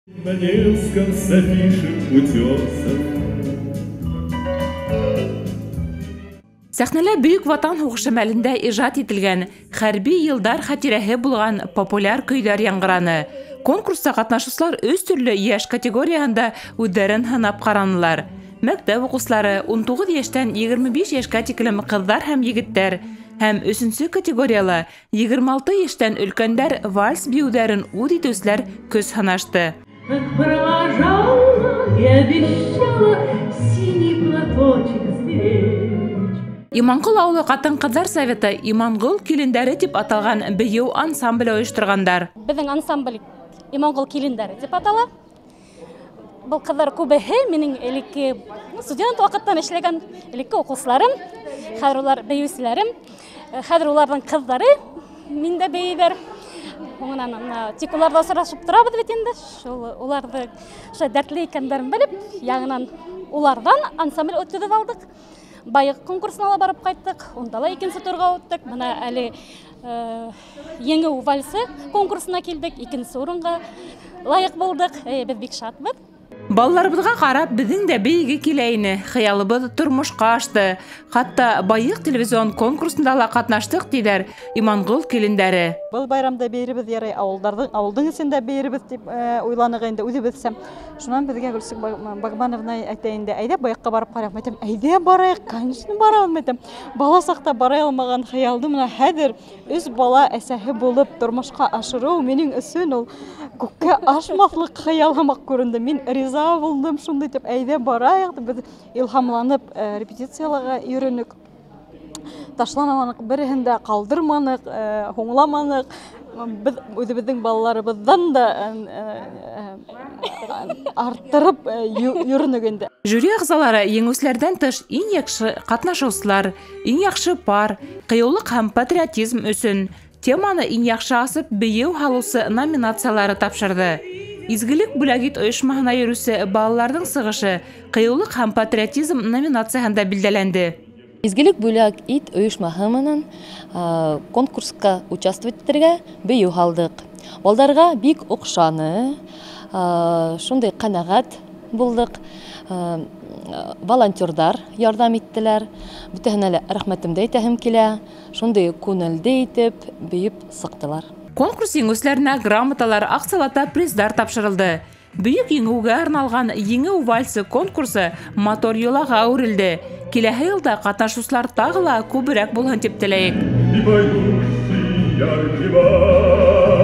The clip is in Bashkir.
На Невском с афишем утесов. Сәхнәлә Бөйөк Ватан һуғышы мәлендә ижад ителгән хәрби йылдар хәтирәһе булған популяр көйҙәр яңғыраны. Конкурста ҡатнашыусылар өс төрлө йәш категорияһында үҙҙәрен һынап ҡаранылар. Мәктәп уҡыусылары 19 йәштән 25 йәшкә тиклем ҡыҙҙар һәм егеттәр һәм өсөнсө категорияла 26 йәштән өлкәндәр вальс бейеүҙәрен үҙ итеүселәр көс һынашты. Как провожала и обещала синий платочек сберечь. Иманғол ауылы ҡатын-ҡыҙҙар советы Иманғол килендәре тип аталған бейеү ансамбле ойошторғандар. Беҙҙең ансамбль Иманғол килендәре тип атала. Был ҡыҙҙар күбеһе минең элекке студент ваҡыттан эшләгән элекке уҡыусыларым, хәҙер улар бейеүселәрем, хәҙер уларҙың ҡыҙҙары миндә бейейҙәр. Һуңынан тик уларҙа осрашып торабыҙ бит инде. Шул уларҙы шулай дәртле икәндәрен белеп, яңынан уларҙан ансамбль төҙөп алдыҡ. Байыҡ конкурсына ла барып ҡайттыҡ, унда ла икенсе турға үттек. Бына әле Еңеү вальсы конкурсына килдек, икенсе урынға лайыҡ булдыҡ. Беҙ бик шатбыҙ. Балаларыбыҙға ҡарап, беҙҙең дә бейеге килә ине. Хыялыбыҙ тормошҡа ашты. Хатта Байыҡ телевизион конкурсында ла ҡатнаштыҡ, тиҙәр Иманғол килендәре. Был байрамда бейеребеҙ ярай, ауылдың эсендә бейеребеҙ тип уйланыҡ инде үҙебеҙсә. Шунан беҙгә Гөлсөк Багмановна әйтә инде, әйҙә Байыҡҡа барып ҡарайыҡ. Әйтәм, әйҙә барайыҡ, конечно барабыҙ, әйтәм. Бала саҡта бара алмаған хыялды мына хәҙер өс бала әсәһе булып тормошҡа ашырыу минең өсөн ул күккә ашмаҫлыҡ хыял һымаҡ күренде. Мин риза булдым шундай тип, әйҙә барайыҡ тип, беҙ илһамланып репетицияларға йөрөнөк. Ташланманыҡ, береһен дә ҡалдырманыҡ, һуңламаныҡ. Беҙ үҙебеҙҙең балаларыбыҙҙан да арттырып йөрөнөк инде. Жюри ағзалары еңеүселәрҙән тыш иң яҡшы ҡатнашыусылар, иң яҡшы пар, ҡыйыулыҡ һәм патриотизм өсөн теманы иң яҡшы асып бейеү һалыусы номинациялары тапшырҙы. Изгелек бүләк ит ойошмаһына йөрөүсе балаларҙың сығышы ҡыйыулыҡ һәм патриотизм номинацияһында билдәләнде. Изгелек бүләк ит ойошмаһы менән конкурсҡа участвовать итергә бейеү һалдыҡ. Балдарға бик оҡшаны, шундай ҡәнәғәт булдыҡ. Волонтерҙар ярҙам иттеләр. Бөтәһенә лә рәхмәтемде әйтәһем килә. Шундай күңелде итеп бейеп сыҡтылар. Конкурс еңеүселәренә грамоталар, аҡсалата приздар тапшырылды. Бөйөк еңеүгә арналған Еңеү вальсы конкурсы мотор йолаға әүерелде. Киләһе йылда ҡатнашыусылар тағы ла күберәк булһын тип теләйек. И пойду яркий вальс.